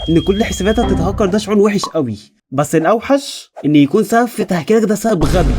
ان كل حساباتك تتهكر ده شعور وحش قوي، بس الاوحش ان يكون سبب في تهكيرك ده سبب غبي،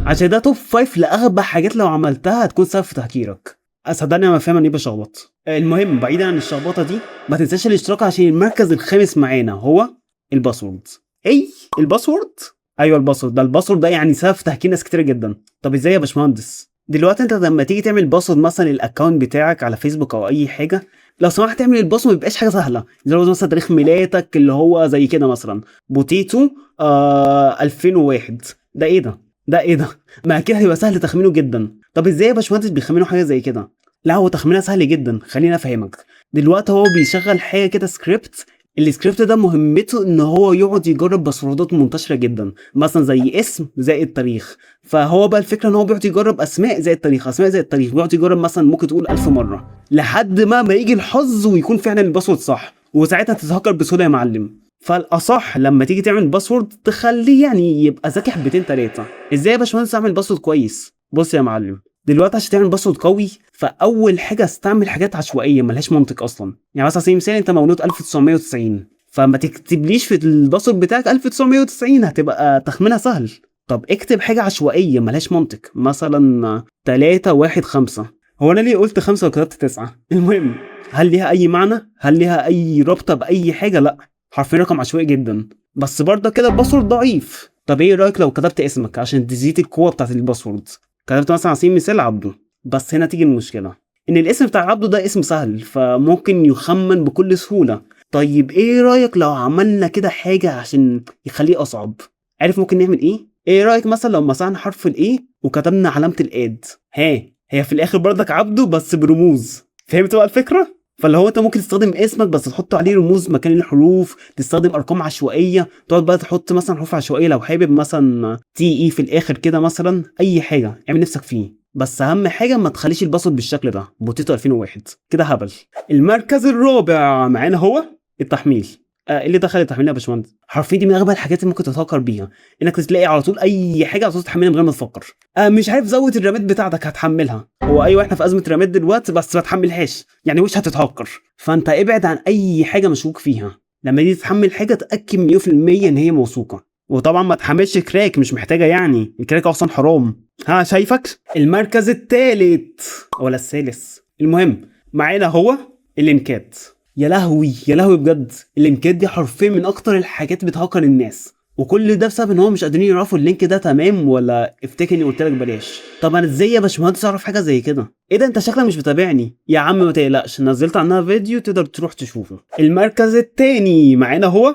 عشان ده top 5 لاغبى حاجات لو عملتها هتكون سبب في تهكيرك. صدقني انا فاهم ان ايه بشخبط. المهم بعيدا عن الشخبطه دي، ما تنساش الاشتراك عشان المركز الخامس معانا هو ال password. ايه ال password؟ ايوه ال password ده، ال password ده يعني سبب في تهكير ناس كتير جدا. طب ازاي يا باشمهندس؟ دلوقتي انت لما تيجي تعمل password مثلا لل account بتاعك على فيسبوك او اي حاجة، لو سمحت تعمل ال password ما بيبقاش حاجة سهلة، زي مثلا تاريخ ميلادك اللي هو زي كده مثلا potato 2001. ده ايه ده؟ ده ايه ده؟ ما اكيد هيبقى سهل تخمينه جدا. طب ازاي يا باشمهندس بيخمنوا حاجة زي كده؟ لا هو تخمينها سهل جدا، خليني افهمك. دلوقتي هو بيشغل حاجة كده script، ال script ده مهمته ان هو يقعد يجرب باسوردات منتشرة جدا، مثلا زي اسم زائد تاريخ. فهو بقى الفكرة ان هو بيقعد يجرب اسماء زائد تاريخ، اسماء زائد تاريخ، بيقعد يجرب مثلا ممكن تقول 1000 مرة لحد ما يجي الحظ ويكون فعلا ال password صح، وساعتها تتهكر بسهولة يا معلم. فالاصح لما تيجي تعمل password تخليه يعني يبقى ذكي حبتين تلاتة. ازاي يا باشمهندس اعمل password كويس؟ بص يا معلم، دلوقتي عشان تعمل password قوي فاول حاجة استعمل حاجات عشوائية ملهاش منطق اصلا. يعني مثلا على سبيل المثال انت مولود 1990، فما تكتبليش في ال password بتاعك 1990، هتبقى تخمينها سهل. طب اكتب حاجة عشوائية ملهاش منطق، مثلا 3 1 5. هو انا ليه قلت 5 وكتبت 9؟ المهم هل ليها اي معنى؟ هل ليها اي رابطه باي حاجة؟ لا، حرفيا رقم عشوائي جدا. بس برضه كده ال password ضعيف. طب ايه رايك لو كتبت اسمك عشان تزيد القوة بتاعت ال password؟ كتبت مثلا على سبيل المثال عبده، بس هنا تيجي المشكلة ان الاسم بتاع عبده ده اسم سهل فممكن يخمن بكل سهولة. طيب ايه رايك لو عملنا كده حاجة عشان يخليه اصعب؟ عارف ممكن نعمل ايه؟ ايه رايك مثلا لو مسحنا حرف ال A وكتبنا علامة ال at؟ ها هي في الاخر برضك عبده بس برموز. فهمت بقى الفكرة؟ فاللي هو انت ممكن تستخدم اسمك بس تحط عليه رموز مكان الحروف، تستخدم ارقام عشوائية، تقعد بقى تحط مثلا حروف عشوائية لو حابب، مثلا T E في الاخر كده مثلا، اي حاجة اعمل نفسك فيه. بس اهم حاجة ما تخليش ال password بالشكل ده potato 2001 كده هبل. المركز الرابع معانا هو التحميل. ايه اللي دخل التحميل يا باشمهندس؟ حرفيا دي من اغبى الحاجات اللي ممكن تتهكر بيها، انك تلاقي على طول اي حاجة على طول تحملها من غير ما تفكر. مش عارف زود الرامات بتاعتك هتحملها. هو ايوه احنا في ازمة رامات دلوقتي، بس ما تحملهاش يعني وش هتتهكر. فانت ابعد عن اي حاجة مشكوك فيها. لما تيجي تحمل حاجة تاكد مليون في المية ان هي موثوقة، وطبعا ما تحملش crack، مش محتاجه يعني، ال crack اصلا حرام. ها شايفك؟ المركز الثالث ولا الثالث؟ المهم معانا هو اللينكات. يا لهوي يا لهوي بجد، اللينكات دي حرفيا من اكتر الحاجات بتهكر الناس، وكل ده بسبب ان هم مش قادرين يعرفوا ال link ده تمام ولا افتكر اني قلت لك بلاش. طب انا ازاي يا باشمهندس اعرف حاجة زي كده؟ ايه ده انت شكلك مش متابعني يا عم. ما تقلقش نزلت عنها فيديو تقدر تروح تشوفه. المركز الثاني معانا هو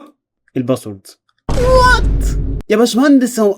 ال password. what يا باشمهندس؟ هو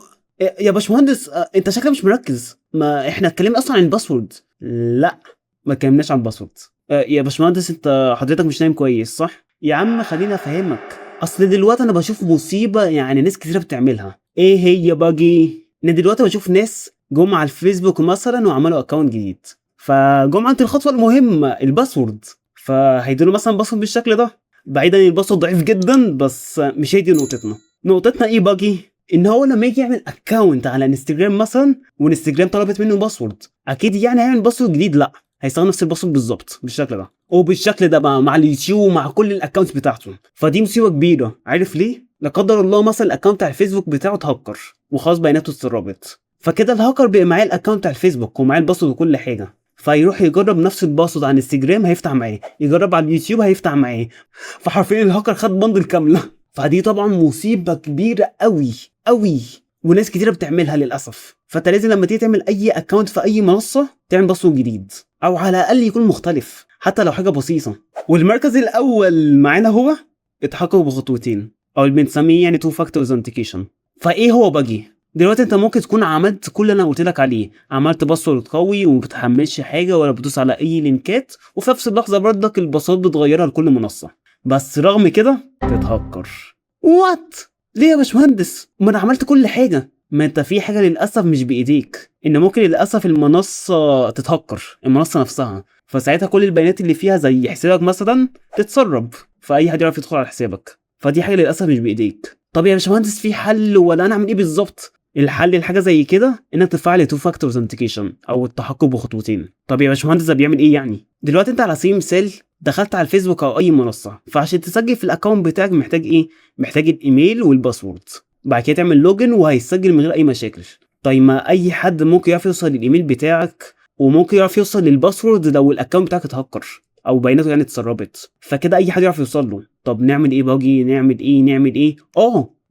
يا باشمهندس انت شكلك مش مركز، ما احنا اتكلمنا اصلا عن ال password. لا ما اتكلمناش عن ال password. يا باشمهندس انت حضرتك مش نايم كويس صح؟ يا عم خليني افهمك. اصل دلوقتي انا بشوف مصيبة يعني ناس كتيرة بتعملها. ايه هي باجي؟ ان دلوقتي بشوف ناس جم على الفيسبوك مثلا وعملوا account جديد، فجم عند الخطوة المهمة ال password، فهيدوا مثلا password بالشكل ده. بعيدا ان ال password ضعيف جدا، بس مش هي دي نقطتنا. نقطتنا ايه باجي؟ ان هو لما يجي يعمل account على انستجرام مثلا، وانستجرام طلبت منه password، اكيد يعني هيعمل password جديد؟ لا، هيستخدم نفس ال password بالظبط بالشكل ده وبالشكل ده بقى مع اليوتيوب ومع كل ال accounts بتاعته. فدي مصيبة كبيرة. عارف ليه؟ لا قدر الله مثلا ال account بتاع الفيسبوك بتاعه اتهكر وخلاص بياناته اتسربت، فكده الهاكر بيبقى معاه ال account بتاع الفيسبوك ومعاه ال password وكل حاجة، فيروح يجرب نفس ال password على انستجرام هيفتح معاه، يجرب على اليوتيوب هيفتح معاه، فحرفيا الهاكر خد bundle كاملة. فدي طبعا مصيبة كبيرة قوي قوي، وناس كتيرة بتعملها للاسف. فانت لازم لما تيجي تعمل اي account في اي منصة تعمل password جديد، او على الاقل يكون مختلف حتى لو حاجة بسيطة. والمركز الاول معانا هو التحقق بخطوتين، او اللي بنسميه يعني two factor authentication. فايه هو باجي؟ دلوقتي انت ممكن تكون عملت كل اللي انا قلت لك عليه، عملت password قوي وما بتحملش حاجة ولا بتدوس على اي لينكات، وفي نفس اللحظة برضك الباسورد بتغيرها لكل منصة، بس رغم كده تتهكر. what؟ ليه يا باشمهندس؟ ما انا عملت كل حاجة. ما انت في حاجة للاسف مش بايديك، ان ممكن للاسف المنصة تتهكر، المنصة نفسها، فساعتها كل البيانات اللي فيها زي حسابك مثلا تتسرب، فاي حد يعرف يدخل على حسابك، فدي حاجة للاسف مش بايديك. طب يا باشمهندس في حل ولا انا اعمل ايه بالظبط؟ الحل لحاجة زي كده انك تفعل two factor authentication او التحقق بخطوتين. طب يا باشمهندس ده بيعمل ايه يعني؟ دلوقتي انت على سبيل المثال دخلت على الفيسبوك او اي منصة، فعشان تسجل في ال account بتاعك محتاج ايه؟ محتاج الايميل وال password، بعد كده تعمل login وهيسجل من غير اي مشاكل. طيب ما اي حد ممكن يعرف يوصل للايميل بتاعك وممكن يعرف يوصل لل password لو ال account بتاعك اتهكر او بياناته يعني اتسربت، فكده اي حد يعرف يوصل له. طب نعمل ايه باجي؟ نعمل ايه؟ نعمل ايه؟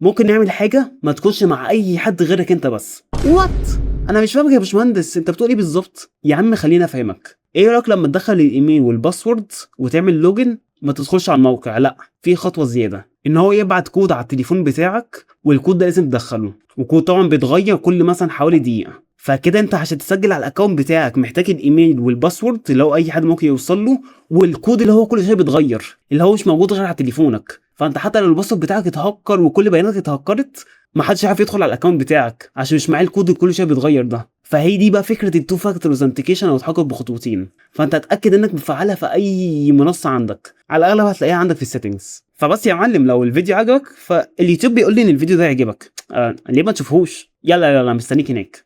ممكن نعمل حاجة ما تكونش مع اي حد غيرك انت بس. what؟ انا مش فاهمك يا باشمهندس، انت بتقول ايه بالظبط؟ يا عم خليني افهمك. ايه رايك لما تدخل الايميل وال password وتعمل login ما تدخلش على الموقع، لا في خطوة زيادة ان هو يبعت كود على التليفون بتاعك، والكود ده لازم تدخله، وكود طبعا بيتغير كل مثلا حوالي دقيقة. فكده انت عشان تسجل على ال account بتاعك محتاج الايميل وال password اللي هو اي حد ممكن يوصل له، والكود اللي هو كل شوية بيتغير اللي هو مش موجود غير على تليفونك. فانت حتى لو ال password بتاعك اتهكر وكل بياناتك اتهكرت ما حدش عارف يدخل على ال account بتاعك عشان مش معاه الكود اللي كل شوية بيتغير ده. فهي دي بقى فكرة ال two factor authentication او تحقق بخطوتين. فانت اتاكد انك مفعلها في اي منصة عندك، على الاغلب هتلاقيها عندك في ال settings. فبس يا معلم لو الفيديو عجبك فاليوتيوب بيقول لي ان الفيديو ده يعجبك، ليه ما تشوفهوش؟ يلا يلا مستنيك هناك.